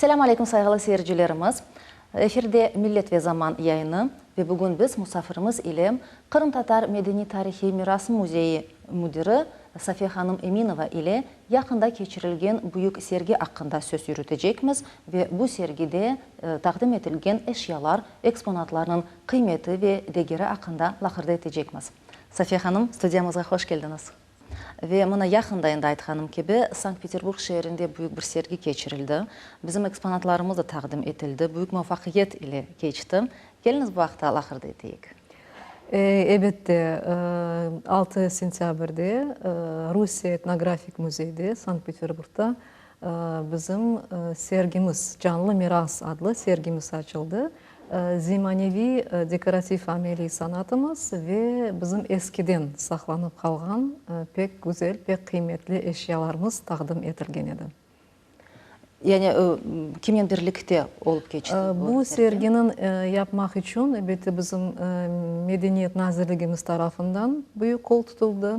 Selâm aleyküm sayğılı seyircilerimiz. Efirde Millet ve Zaman yayını ve bugün biz musafirimiz ile Qırımtatar medeniy-tarihiy miras müzeyi müdiri Safiye hanım Eminova ile yaqında keçirilgen büyük sergi aqqında söz yürütecekmiz ve bu sergide taqdim etilgen eşyalar, eksponatlarnıñ qıymeti ve degeri aqqında laqırdı etecekmiz. Safiye hanım, studiyamızğa hoş keldiñiz. Ve mına yaqında endi aytqanım kibi, Sankt-Peterburg şeerinde büyük bir sergi keçirildi. Bizim eksponatlarımız da taqdim etildi, büyük muvafaqiyet ile keçti. Keliñiz bu aqta laqırdı eteyik. Elbette, altı sentâbrde Rusiye etnografik müzeyde, Sankt-Peterburgda bizim sergimiz, Canlı miras adlı sergimiz açıldı. Zemaneviy dekorativ-ameliy sanatımız ve bizim eskiden saqlanıp qalğan pek güzel, pek qıymetli eşyalarımız taqdim etilgen edi. Yani kimnen birlikte olıp keçti bu sergi? Bu serginiñ yapmaq içün, elbette, bizim Medeniyet nazirligimiz tarafından büyük qol tutuldı,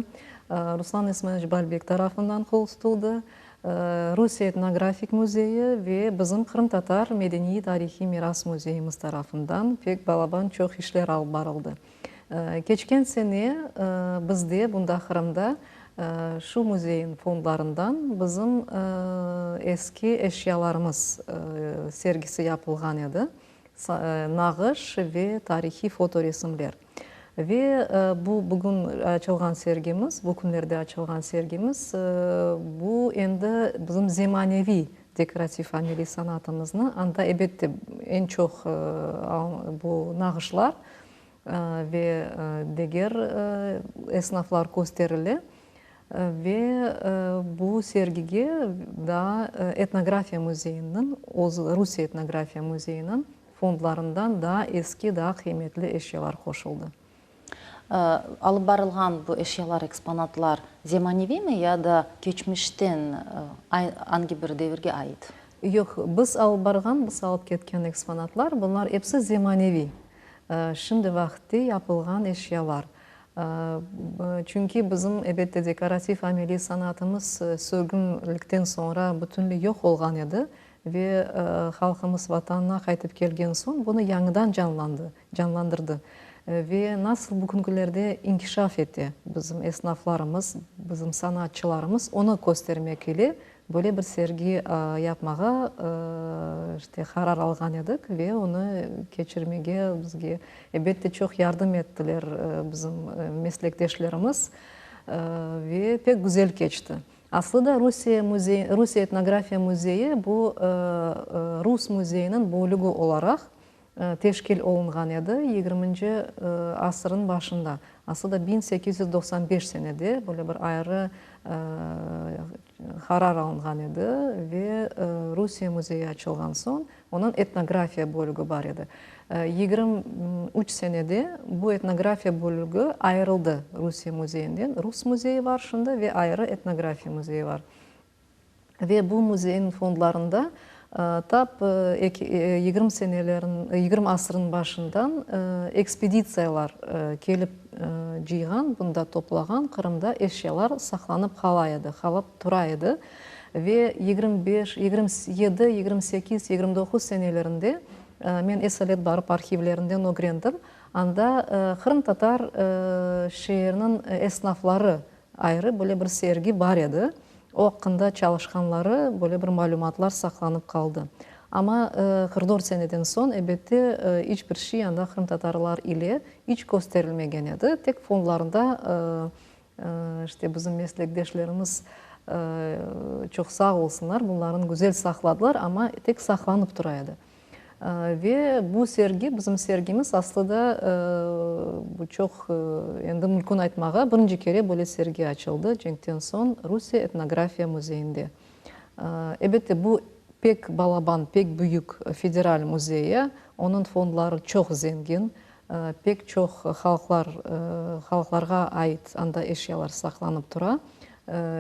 Ruslan İsmailoviç Balbek tarafından qol tutuldı, Rusiye etnografik müzeyi ve bizim Qırımtatar medeniy-tarihiy miras müzeyimiz tarafından pek balaban çoq işler alıp barıldı. Keçken sene bizde, bunda Qırımda, şu müzeyin fondlarından bizim eski eşyalarımız sergisi yapılğan edi, nağış ve tarihiy fotoresimler. Ve bu bugün açılğan sergimiz, bu künlerde açılğan sergimiz, bu endi bizim zemaneviy dekorativ-ameliy sanatımıznı, anda, ebette, eñ çoq bu nağışlar ve diger esnaflar kösterile. Ve bu sergige daa etnografiya müzeyiniñ, Rusiye etnografiya müzeyiniñ fondlarından daa eski, daa qıymetli eşyalar qoşuldı. Alıp barılğan bu eşyalar, eksponatlar zemaneviymi ya da keçmişten angi bir devirge ait? Yoq, biz alıp barğan, biz alıp ketken eksponatlar, bunlar episi zemaneviy, şimdi vaqıtte yapılğan eşyalar. Çünki bizim, ebette, dekorativ-ameliy sanatımız sürgünlikten soñra bütünley yoq olğan edi ve halqımız Vatanına qaytıp kelgen soñ bunı yañıdan canlandı, canlandırdı. Ve nasıl bugünkülerde inkişaf ete bizim esnaflarımız, bizim sanatçılarımız, onı köstermek ile Böyle bir sergi yapmağa işte qarar alğan edik ve onı keçirmege bizge, elbette, çoq yardım ettiler bizim meslekdeşlerimiz ve pek güzel keçti. Aslı da Rusiye müzeyi, Rusiye etnografiya müzeyi bu rus müzeyiniñ bölügi olaraq teşkil olunğan edi yigirminci asırnıñ başında. Aslı da 1895 senede böyle bir ayrı qarar alınğan edi ve Rusiye müzeyi açılğan soñ onıñ etnografiya bölügi bar edi. 23 senede bu etnografiya bölügi ayırıldı Rusiye müzeyinden. Rus müzeyi var şimdi ve ayrı etnografiya müzeyi var. Ve bu müzeyniñ fondlarında tap 20 senelerin, 20 asırnıñ başından ekspeditsiyalar kelip cıyğan, bunda toplağan Qırımda eşyalar saqlanıp qala edi, qalıp tura edi. Ve 25, 27, 28, 29 senelerinde men esalet barıp arhivlerinden ögrendim, anda qırımtatar şeeriniñ esnafları Ayrı böyle bir sergi bar edi, o aqqında çalışqanları böyle bir malümatlar saqlanıp qaldı. Amma 44 seneden soñ, ebette, iç bir şey anda qırımtatarlar ile iç kösterilmegen edi, tek fondlarında işte bizim meslekdeşlerimiz çoq sağ olsunlar, bunların güzel saqladılar, amma tek saqlanıp tura edi. Ve bu sergi, bizim sergimiz, aslı da bu çoq endi mümkün aytmağa, birinci kere böyle sergi açıldı cenkten soñ Rusiye etnografiya müzeyinde. Elbette, bu pek balaban, pek büyük federal müzeyi, onıñ fondları çoq zengin, pek çoq halqlar, halqlarğa ait anda eşyalar saqlanıp tura.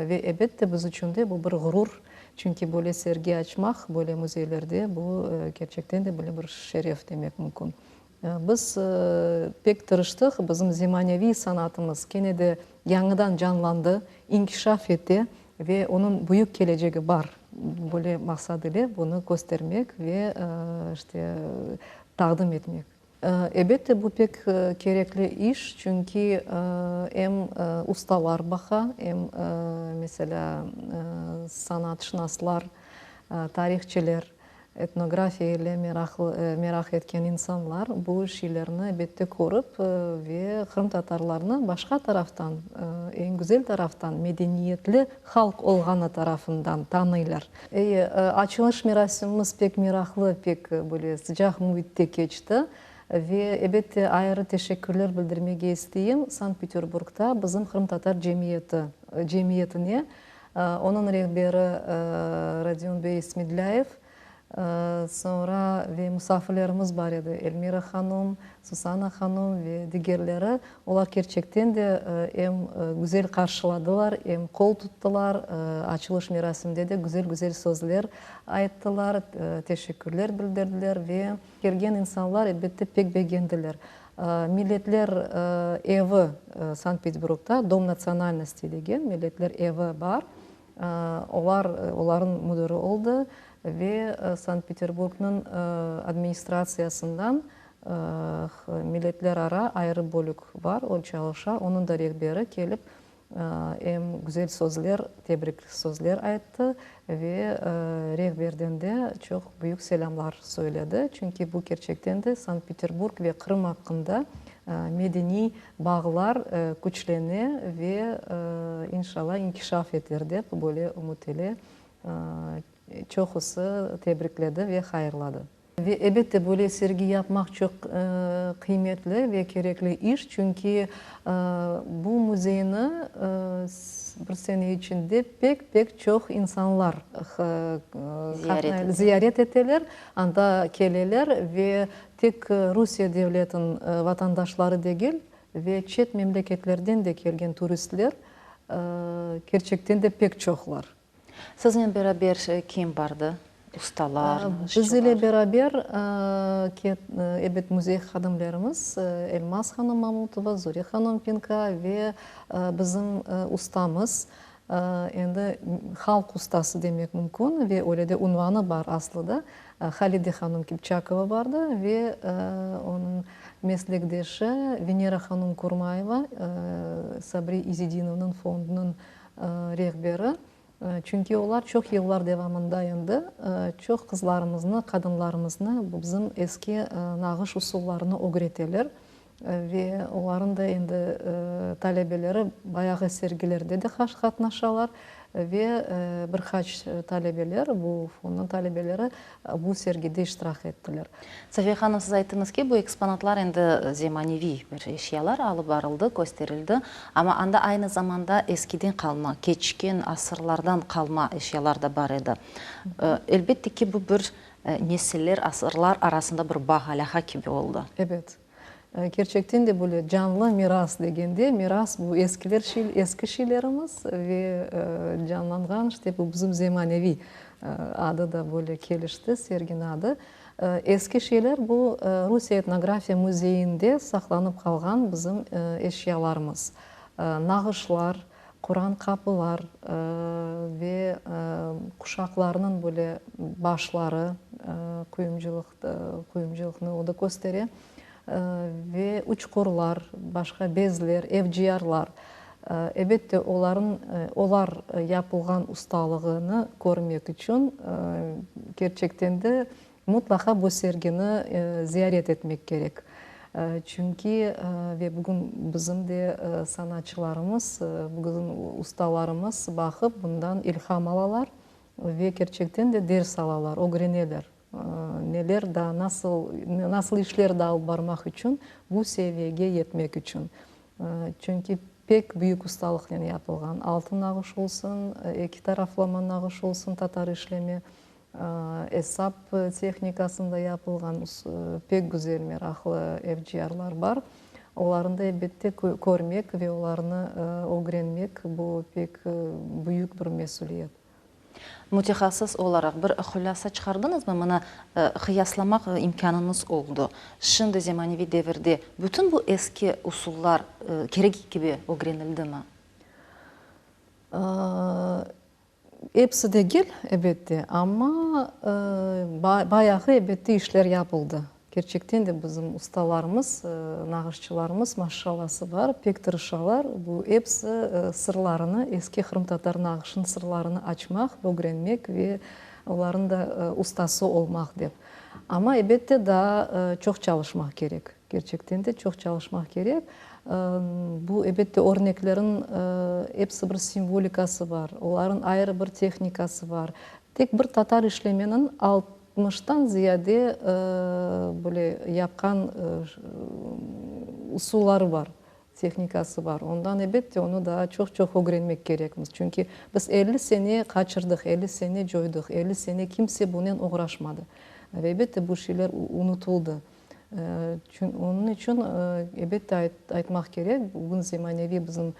Ve elbette, biz içün de bu bir ğurur, Çünki böyle sergi açmaq, böyle müzeylerde bu kerçekten de böyle bir şeref demek mümkün. Biz pek tırıştıq, bizim zemaneviy sanatımız kene de yañıdan canlandı, inkişaf ete ve onıñ büyük kelecegi bar. Böyle maqsad ile bunı köstermek ve işte taqdim etmek. Elbette, bu pek kerekli iş, çünki em ustalar baqa, em, meselâ, sanatşınaslar, tarihçiler, etnografiya ile meraq etken insanlar bu şeylerni, elbette, körip ve qırımtatarlarnı başqa taraftan, eñ güzel taraftan, medeniyetli halq olğanı tarafından tanıylar. Eyi, açılış merasimimiz pek meraqlı, pek böyle sıcaq müitte keçti. Ve, ebette, ayrı teşekkürler bildirmege isteyim Sankt-Peterburgda bizim qırımtatar cemiyeti, cemiyetine, onıñ rehberi Rodion bey Smedlâyev, Soñra ve musafirlerimiz bar edi, Elmira hanım, Susana hanım ve digerleri. Olar kerçekten de em güzel qarşıladılar, em qol tuttılar. Açılış merasimde de güzel-güzel sözler ayttılar, teşekkürler bildirdiler ve kelgen insanlar, elbette, pek begendiler. Milletler evi Sankt-Peterburgda, Dom natsionalnostey degen Milletler evi bar. Olar, olarnıñ müdiri oldı ve Sankt-Peterburgnıñ administratsiyasından milletlerara ayrı bölük bar, o çalışa, onıñ da rehberi kelip em güzel sözler, tebrik sözler ayttı ve rehberden de çoq büyük selâmlar söyledi, çünki bu kerçekten de Sankt-Peterburg ve Qırım aqqında medeniy Bağlar küçlene ve inşallah inkişaf eter dep böyle ümüt ile çoqusı tebrikledi ve hayırladı. Ve elbette böyle sergi yapmaq çoq qıymetli ve kerekli iş, çünki bu müzeyni bir sene içinde pek-pek çoq insanlar ziyaret eteler, anda keleler ve Tek Rusiye devletiniñ vatandaşları degil, ve çet memleketlerden de kelgen turistler kerçekten de pek çoqlar. Siznen beraber kim bardı? Ustalar, nağışçılar? Biz ile beraber, ebet, müzey hadimlerimiz Elmaz hanım Mamutova, Zure hanım Pinka ve bizim ustamız, endi halq ustası demek mümkün ve öyle de unvanı bar aslı da, Halide hanım Kipçakova bardı ve onıñ meslekdeşi Venera hanım Kurmayeva, Sabri İzedinovnıñ fondunıñ rehberi. Çünki olar çoq yıllar devamında endi çoq qızlarımıznı, qadınlarımıznı bu bizim eski nağış usullarını ögreteler. Ve olarnıñ da endi talebeleri bayağı sergilerde de qatnaşalar ve bir qaç talebeler, bu fondnıñ talebeleri bu sergide iştirak ettiler. Safiye hanım, siz ayttıñız ki, bu eksponatlar endi zemaneviy bir eşyalar alıp barıldı, kösterildi, amma anda aynı zamanda eskiden qalma, keçken asırlardan qalma eşyalar da bar edi. Elbette ki, bu bir nesiller, asırlar arasında bir bağ, alâqa kibi oldı. Ebet. Kerçekten de böyle canlı miras degende, miras bu eskiler eski şeylerimiz ve canlanğan işte bu bizim zemaneviy adı da böyle kelişti, serginiñ adı. Eski şeyler bu Rusiye etnografiya müzeyinde saqlanıp qalğan bizim eşyalarımız, nağışlar, Quran qapılar ve quşaqlarnıñ böyle başları, quyumcılıq, quyumcılıqnı o da köstere, ve uçqurlar, başqa bezler, evciyarlar. Elbette, olarnıñ, olar yapılğan ustalığını körmek içün kerçekten de Mutlaqa bu sergini ziyaret etmek kerek. Çünki ve bugün bizim de sanatçılarımız, bugün ustalarımız baqıp, bundan ilham alalar ve kerçekten de ders alalar, ögreneler, neler daa, nasıl, nasıl işler daa alıp barmaq içün, bu seviyege yetmek içün. Çünki pek büyük ustalıqnen yapılğan, altın nağış olsun, eki taraflama nağış olsun, tatar işleme, Esap tehnikasında yapılğan pek güzel, meraqlı evciyarlar bar. Olarnı da elbette körmek ve olarnı ögrenmek, bu pek büyük bir mesüliyet. Mütehassıs olaraq bir hulâsa çıqardıñızmı? Mına, qıyaslamaq imkânıñız oldı. Şimdi zemaneviy devirde bütün bu eski usullar kerek kibi ögrenildimi? Episi degil, ebette, amma bayağı, ebette, işler yapıldı. Kerçekten de bizim ustalarımız, nağışçılarımız, maşşallası bar, pek tırışalar. Bu episi sırlarını, eski qırımtatar nağışınıñ sırlarını açmaq, ögrenmek ve olarnıñ da ustası olmaq dep. Amma, ebette, daa çoq çalışmaq kerek. Kerçekten de çoq çalışmaq kerek. Bu, ebette, örneklerniñ episi bir simvolikası bar, olarnıñ ayrı bir tehnikası bar. Tek bir tatar işlemeniñ altmıştan ziyade böyle yapqan usulları bar, tehnikası bar. Ondan, ebette, onı daa çoq-çoq ögrenmek kerekmiz. Çünki biz 50 sene qaçırdıq, 50 sene coydıq, 50 sene kimse bunen oğraşmadı. Ve, ebette, bu şeyler unutıldı. Onıñ içün, ebette, aytmaq kerek, bugün zemaneviy bizim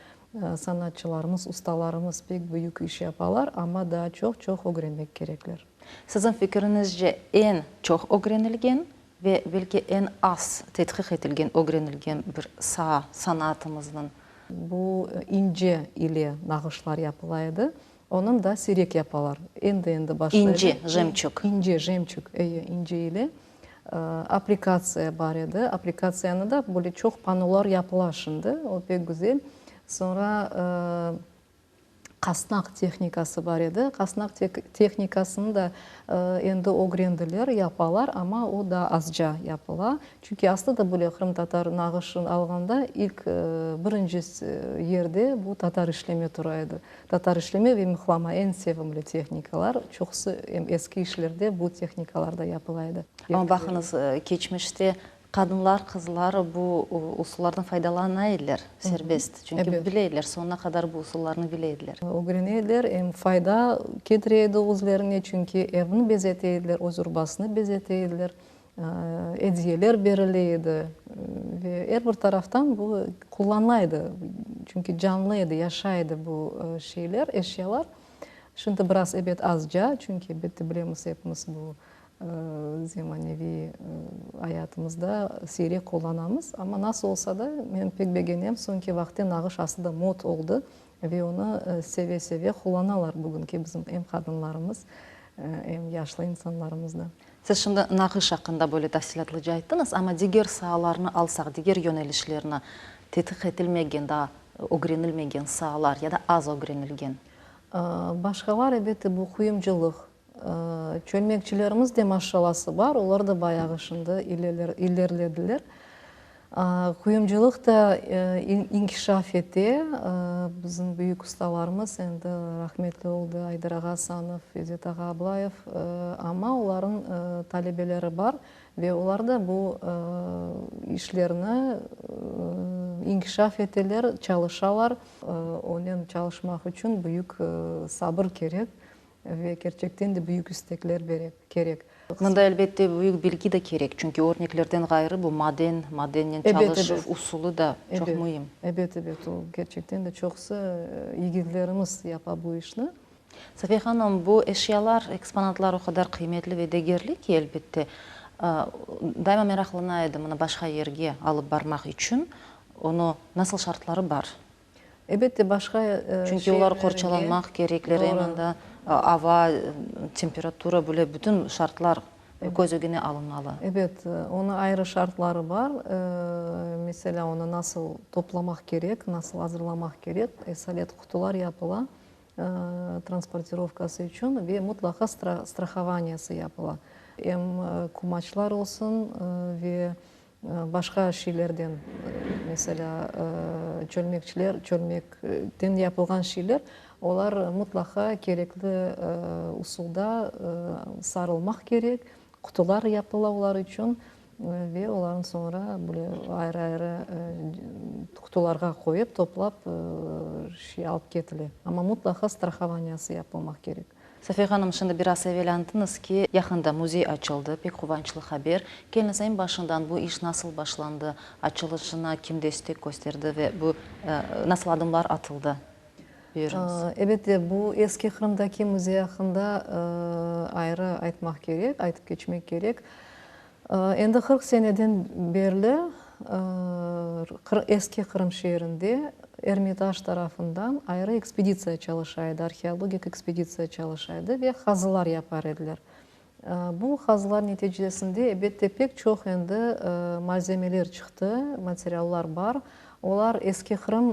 sanatçılarımız, ustalarımız pek büyük iş yapalar, amma daa çoq-çoq ögrenmek kerekler. Siziñ fikiriñizce, eñ çoq ögrenilgen ve belki eñ az tedqiq etilgen, ögrenilgen bir saa sanatımıznıñ? Bu ince ile nağışlar yapıla edi. Onıñ da siyrek yapalar. Endi-endi başlaylar. İnce, jemçug. İnce, jemçug, eye, ince ile. Aplikatsiya bar edi. Aplikatsiyanı da böyle çoq panolar yapıla şimdi. O pek güzel. Soñra qasnaq tehnikası bar edi. Qasnaq tehnikasını da endi ögrendiler, yapalar, amma o da azca yapıla. Çünki aslı da böyle qırımtatar nağışın alğanda ilk birinci yerde bu tatar işleme tura edi. Tatar işleme ve mıhlama eñ sevimli tehnikalar. Çoqusı em eski işlerde bu tehnikalarda yapıla edi. Amma baqıñız, keçmişte qadınlar, qızlar bu usullardan faydalana ediler serbest. Çünki bile ediler, soñuna qadar bu usullarnı bile ediler. Ögrene ediler, em fayda ketire edi özlerine, çünki evni bezete ediler, öz urbasını bezete ediler. Ediyeler berile edi ve er bir taraftan bu qullanıla edi, çünki canlı edi, yaşay edi bu şeyler, eşyalar. Şimdi biraz, ebet, azca, çünki, elbette, bilemiz epimiz bu zemaneviy ayatımızda siyrek qullanamız, amma nasıl olsa da, men pek begenem, soñki vaqıtte nağış aslı da mod oldı ve onı seve-seve qullanalar bugünki bizim em qadınlarımız, em yaşlı insanlarımız da. Siz şimdi nağış aqqında böyle tafsilâtlıca ayttıñız, amma diger saalarnı alsaq, diger yönelişlerni, tedqiq etilmegen, daa ögrenilmegen saalar ya da az ögrenilgen. Başqalar, elbette, bu quyumcılıq. Çölmekçilerimiz de maşşalası bar, olar da bayağı şimdi ilerlediler. Quyumcılıq da inkişaf ete. Bizim büyük ustalarımız endi rahmetli oldı, Ayder ağa Asanov, İzzet ağa Ablayev, amma olarnıñ talebeleri bar ve olar da bu işlerni inkişaf eteler, çalışalar. Onen çalışmaq içün büyük sabır kerek. Ve kerçekten de büyük istekler kerek. Mında, elbette, büyük bilgi de kerek, çünki örneklerden ğayrı bu maden, madennen çalışuv usulı da çoq müim. Ebet, ebet, o kerçekten de çoqusı yigitlerimiz yapa bu işni. Safiye hanım, bu eşyalar, eksponatlar o qadar qıymetli ve degerli ki, elbette, daima meraqlana edim, mına başqa yerge alıp barmaq içün onı nasıl şartları bar? Elbette, başqa Çünki olar qorçalanmaq kerekler, em anda ava, temperatura, böyle bütün şartlar köz ögüne alınmalı. Ebet, onıñ ayrı şartları bar. Meselâ, onı nasıl toplamaq kerek, nasıl azırlamaq kerek, esalet qutular yapıla transportirovkası içün ve mutlaqa strahovaniyası yapıla. Em kumaçlar olsun ve Başqa şeylerden, meselâ, çölmekçiler, çölmekten yapılğan şeyler, olar mutlaqa kerekli usulda sarılmaq kerek, qutular yapıla olar içün ve olarnı soñra böyle ayrı-ayrı qutularğa qoyıp, toplap şey alıp ketile. Amma mutlaqa strahovaniyası yapılmaq kerek. Safiye hanım, şimdi biraz evel añtıñız ki, yaqında müzey açıldı, pek quvançlı haber. Keliñiz, eñ başından bu iş nasıl başlandı, açılışına kim destek kösterdi ve bu nasıl adımlar atıldı? Buyurıñız. Elbette, bu Eski Qırımdaki müzey aqqında ayrı aytmaq kerek, aytıp keçmek kerek. Endi 40 seneden berli Eski Qırım şeerinde. Ermitaj tarafından ayrı ekspeditsiya çalışa edi, arheologik ekspeditsiya çalışa edi ve qazılar yapar ediler. Bu qazılar neticesinde, ebette, pek çoq endi malzemeler çıqtı, materiallar bar. Olar Eski Qırım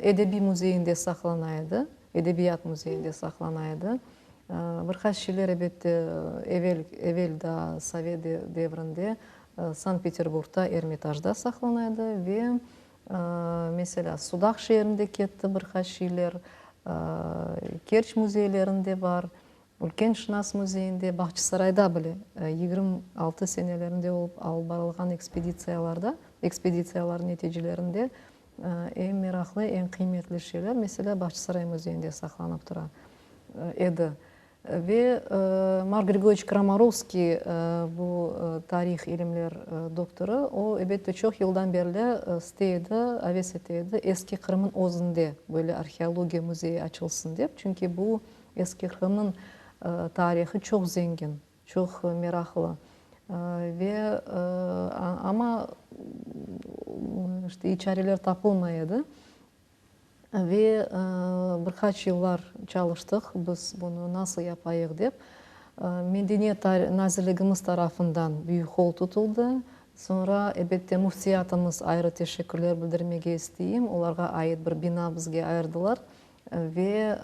edebiy müzeyinde saqlana edi, edebiyat müzeyinde saqlana edi. Bir qaç şeyler, ebette, evel, evel daa sovet devrinde Sankt-Peterburgda Ermitajda saqlana edi ve, meselâ, Sudaq şeerinde ketti bir qaç şeyler, Kerç müzeylerinde bar. Ülken şınas müzeyinde, Bağçasarayda bile 26 senelerinde olıp alıp barılğan ekspeditsiyalarda, ekspeditsiyalar neticelerinde eñ meraqlı, eñ qıymetli şeyler, meselâ, Bağçasaray müzeyinde saqlanıp tura edi. Ve Mark Grigoryeviç Kramarovskiy, bu tarih ilimler doktorı, o, ebette, çoq yıldan berli istey edi, aves ete edi, Eski Qırımnıñ özünde böyle arheologiya müzeyi açılsın dep, çünki bu Eski Qırımnıñ tarihı çoq zengin, çoq meraqlı ve amma işte çareler tapılmay edi. Ve bir qaç yıllar çalıştıq biz bunı nasıl yapayıq dep. Medeniyet nazirligimiz tarafından büyük qol tutuldı. Soñra, ebette, müftiyatımız ayrı teşekkürler bildirmege isteyim, olarğa ait bir bina bizge ayırdılar. Ve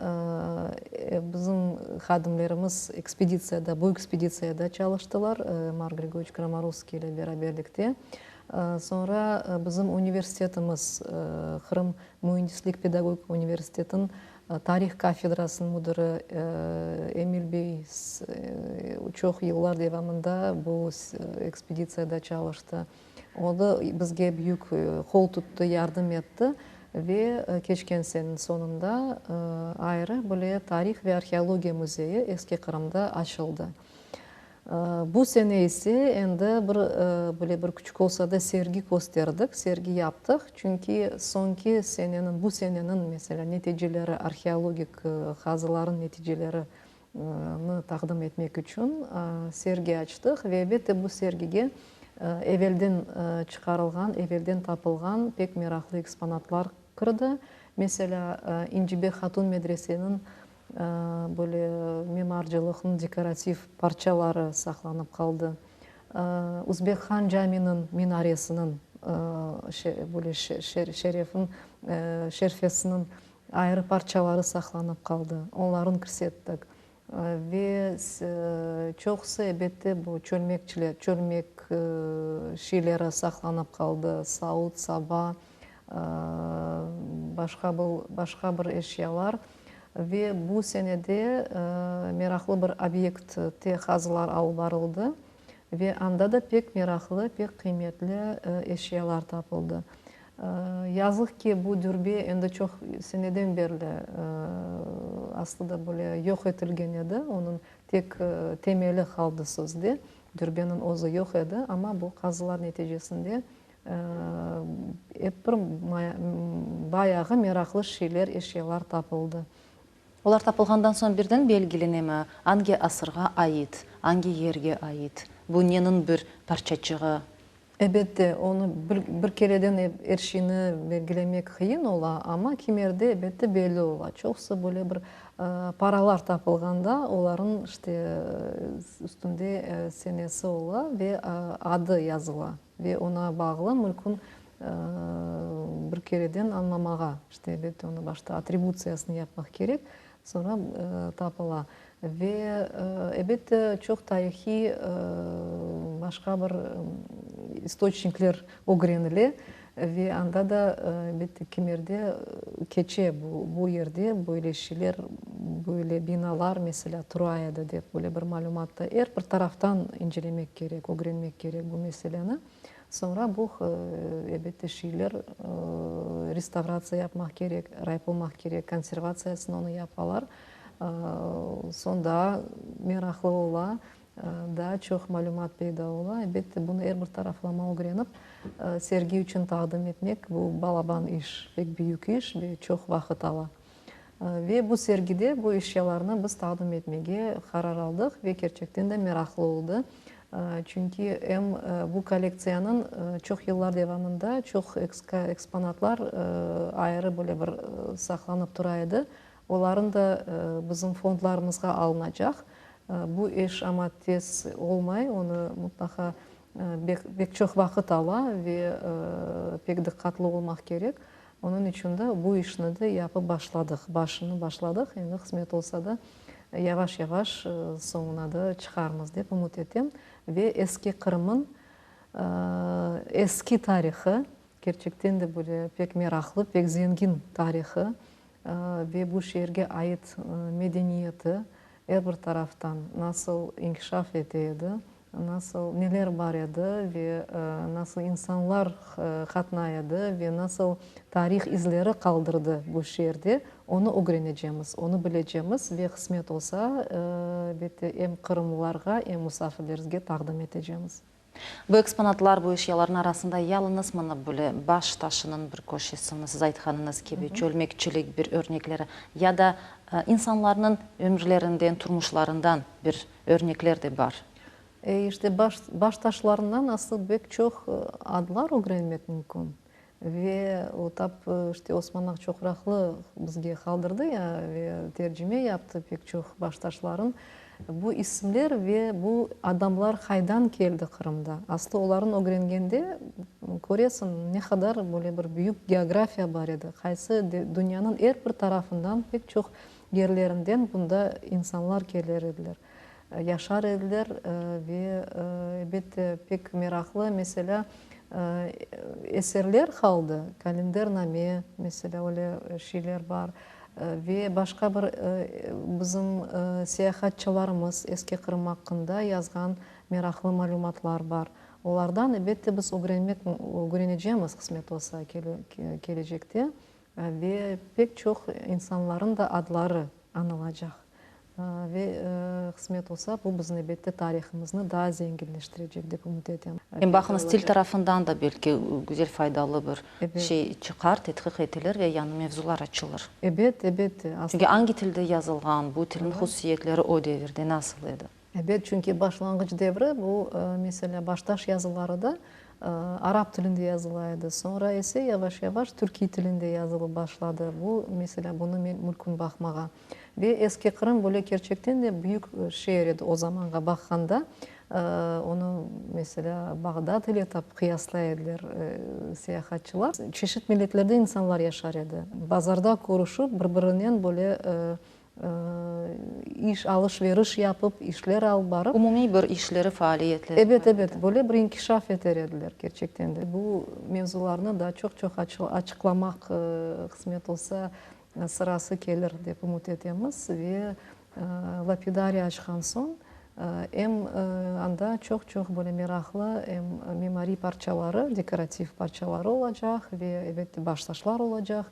bizim hadimlerimiz ekspeditsiyada, bu ekspeditsiyada çalıştılar, Mark Grigoryeviç Kramarovskiy ile beraberlikte. Soñra bizim universitetimiz, Qırım müendislik pedagogika universitetiniñ tarih kafedrasınıñ müdiri Emil bey çoq yıllar devamında bu ekspeditsiyada çalıştı. O da bizge büyük qol tuttı, yardım etti ve keçken seneniñ soñunda ayrı bile tarih ve arheologiya müzeyi Eski Qırımda açıldı. Bu sene ise endi bir böyle bir küçük olsa da sergi kösterdik, sergi yaptıq. Çünki soñki seneniñ, bu seneniñ, meselâ, neticeleri, arheologik qazılarnıñ neticeleri nı taqdim etmek içün sergi açtıq ve elbette bu sergige evelden çıqarılğan, evelden tapılğan pek meraqlı eksponatlar kirdi. Meselâ, İncibek Hatun medreseniñ böyle mimarcılıqnıñ dekorativ parçaları saqlanıp qaldı. Üzbek Han caminiñ minaresiniñ böyle şerefin şerfesiniñ Ayrı parçaları saqlanıp qaldı, onların kirsettik. Ve çoqusı, ebette, bu çölmekçiler, çölmek şeyleri saqlanıp qaldı, savut, saba, başqa bir, başqa bir eşyalar. Ve bu senede meraqlı bir obyektte qazılar alıp barıldı ve anda da pek meraqlı, pek qıymetli eşyalar tapıldı. Yazıq ki, bu dürbe endi çoq seneden berli aslı da böyle yoq etilgen edi, onıñ tek temeli qaldı sözde, dürbeniñ özü yoq edi, amma bu qazılar neticesinde ep bir bayağı meraqlı şeyler, eşyalar tapıldı. Olar tapılğandan soñ birden belgilenemi, angi asırğa ait, angi yerge ait, bu neniñ bir parçaçığı? Ebette, onı bir kereden er şeyni belgilemek qıyın ola, amma kimerde, ebette, belli ola. Çoqusı böyle bir paralar tapılğanda, olarnıñ, işte, üstünde senesi ola ve adı yazıla ve oña bağlı mülkün bir kereden añlamağa, işte, ebette, onı başta atributsiyasını yapmaq kerek, soñra tapıla. Ve, ebette, çoq tarihiy başqa bir istoçnikler ögrenile ve anda da, elbette, kimerde keçe bu yerde böyle şeyler, böyle binalar, meselâ, tura edi dep, böyle bir malümat da er bir taraftan incelemek kerek, ögrenmek kerek bu meseleni. Soñra bu, elbette, şeyler restavratsiya yapmaq kerek, raypılmaq kerek, konservatsiyasını onı yapalar. Soñ daa meraqlı ola, daa çoq malümat peyda ola. Elbette, bunı er bir taraflama ögrenip, sergi içün taqdim etmek, bu balaban iş, pek büyük iş ve çoq vaqıt ala. Ve bu sergide bu eşyalarnı biz taqdim etmege qarar aldıq ve kerçekten de meraqlı oldı. Çünki em bu kollektsiyanıñ çoq yıllar devamında çoq eksponatlar ayrı böyle bir saqlanıp tura edi. Olarnı da bizim fondlarımızğa alınacaq. Bu iş amma tez olmay, onı mutlaqa bek çoq vaqıt ala ve pek diqqatlı olmaq kerek. Onıñ içün de bu işni de yapıp başladıq, başını başladıq, endi qısmet olsa da yavaş-yavaş soñuna da çıqarmız dep ümüt etem. Ve eski Qırımıñ eski tarihı, kerçekten de böyle pek meraqlı, pek zengin tarihı ve bu şeerge ait medeniyeti er bir taraftan nasıl inkişaf ete edi, Nasıl, neler bar edi ve nasıl insanlar qatnay edi ve nasıl tarih izleri qaldırdı bu şeerde, onı ögrenecemiz, onı bilecemiz ve qısmet olsa, elbette, em qırımlılarğa, em musafirlerimizge taqdim etecemiz. Bu eksponatlar, bu eşyalarnıñ arasında yalıñız mına böyle baş taşınıñ bir köşesini, siz aytqanıñız kibi, çölmekçilik bir örnekleri ya da insanlarnıñ ömürlerinden, turmuşlarından bir Örnekler de bar. E, işte, baş, baştaşlarından asıl bek çoq adlar ögrenmek mümkün. Ve o tap, işte, Osman Aqçoqraqlı bizge qaldırdı ya ve tercime yaptı pek çoq baştaşların. Bu isimler ve bu adamlar qaydan keldi Qırımda? Aslı oların ögrengende köresiñ, ne qadar böyle bir büyük geografiya bar edi. Qaysı dünyanıñ er bir tarafından pek çoq Yerlerinden bunda insanlar kelir ediler, yaşar ediler ve, elbette, pek meraqlı, meselâ, eserler qaldı, Kalendername, meselâ, öyle şeyler bar ve başqa bir bizim seyahatçılarımız Eski Qırım aqqında yazğan meraqlı malümatlar bar. Olardan, elbette, biz ögrenmek, ögrenecemiz, qısmet olsa, kelecekte. Ve pek çoq insanların da adları añılacaq. Ve qısmet olsa, bu bizim, elbette, tarihımıznı daa zenginleştirecek, dep ümüt etem. Em baqıñız, til tarafından da belki güzel, faydalı bir şey çıqar, tedqiq etilir ve yañı mevzular açılır. Ebet, ebet. Çünki angi tilde yazılğan, bu tilniñ hususiyetleri o devirde nasıl edi? Ebet, çünki başlanğıç devri bu, meselâ, baştaş yazıları da arap tilinde yazıla edi, soñra ise yavaş-yavaş türkiy tilinde yazılıp başladı. Bu, meselâ, bunı mümkün baqmağa. Ve Eski Qırım böyle kerçekten de büyük şeer edi o zamanğa baqqanda. Onı, meselâ, Bağdad ile tap qıyaslay ediler seyahatçılar. Çeşit milletlerde insanlar yaşar edi. Bazarda körüşip, bir-birinen böyle İş alış-veriş yapıp, işler alıp barıp. Umumiy bir işleri, faaliyetleri. Ebet, ebet, böyle bir inkişaf eter ediler kerçekten de. Bu mevzularnı daa çoq-çoq açıqlamaq qısmet olsa, sırası kelir, dep ümüt etemiz. Ve lapidariy açqan soñ, em anda çoq-çoq böyle meraqlı em mimariy parçaları, dekorativ parçaları olacaq ve, elbette, baştaşlar olacaq.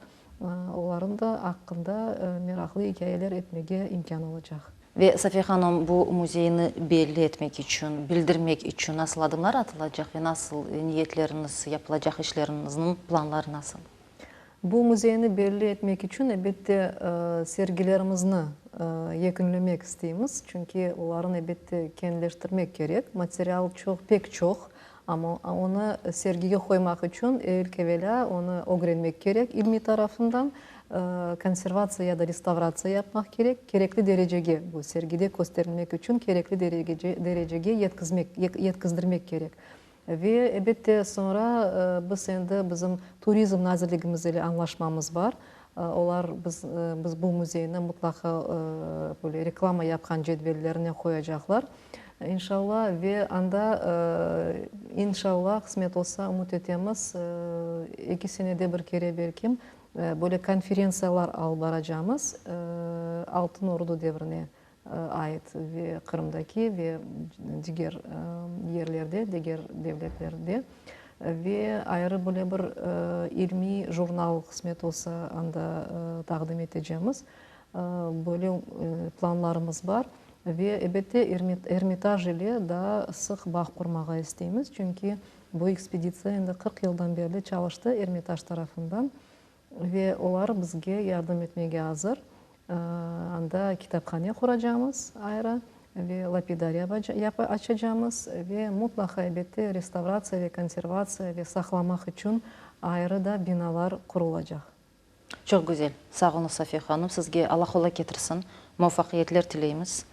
Olarnıñ da aqqında meraqlı ikâyeler etmege imkân olacaq. Ve, Safiye hanım, bu müzeyni belli etmek içün, bildirmek içün nasıl adımlar atılacaq ve nasıl niyetleriñiz, yapılacaq işleriñizniñ planları nasıl? Bu müzeyni belli etmek içün, elbette, sergilerimizni yekünlemek isteymiz, çünki olarnı, elbette, keñleştirmek kerek. Material çoq, pek çoq, Amma onı sergige qoymaq içün ilk evelâ onı ögrenmek kerek ilmiy tarafından, konservatsiya ya da restavratsiya yapmaq kerek, kerekli derecege, bu sergide kösterilmek içün kerekli derecege yetkizmek, yetkizdirmek kerek. Ve, elbette, soñra biz endi bizim Turizm nazirligimiz ile añlaşmamız bar, olar biz, biz bu müzeyni mıtlaqa böyle reklama yapqan cedvellerine qoyacaqlar. İnşalla, ve anda, inşalla, qısmet olsa, ümüt etemiz, eki senede bir kere belkim, böyle konferentsiyalar alıp baracamız, Altın Ordu devrine ait ve Qırımdaki ve diger yerlerde, diger devletlerde ve ayrı böyle bir ilmiy jurnal, qısmet olsa, anda taqdim etecemiz. Böyle planlarımız bar. Ve, elbette, Ermitaj ile daa sıq bağ qurmağa isteymiz, çünki bu ekspeditsiya endi 40 yıldan berli çalıştı Ermitaj tarafından ve olar bizge yardım etmege azır. Anda kitaphane quracamız ayrı. Ve lapidariya açacamız ve mutlaqa, elbette, restavratsiya ve konservatsiya ve saqlamaq içün ayrı da binalar qurulacaq. Çoq güzel. Sağ oluñız, Safiye hanım. Sizge Alla qolay ketirsin. Muvafaqiyetler tileymiz.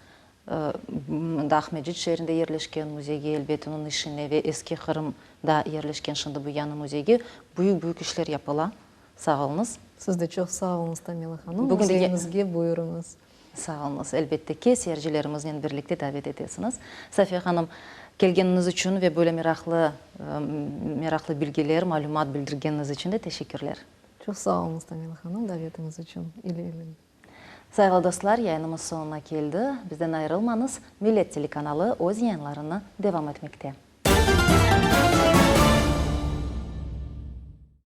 Mında Aqmescit şeerinde yerleşken müzeyge, elbet, onıñ işine ve Eski Qırımda yerleşken şimdi bu yañı müzeyge büyük-büyük işler yapıla. Sağ oluñız. Siz de çoq sağ oluñız, Tamila hanım. Müzeyimizge buyurıñız. Sağ oluñız. Elbette ki, seyircilerimiznen birlikte davet etesiñiz. Safiye hanım, kelgeniñiz içün ve böyle meraqlı, meraqlı bilgiler, malümat bildirgeniñiz içün de teşekkürler. Çoq sağ oluñız, Tamila hanım, davetiñiz içün. İle-ile. Sayğılı dostlar, yayınımız soñuna keldi. Bizden ayırılmañız, Millet telekanalı öz yayınlarını devam etmekte.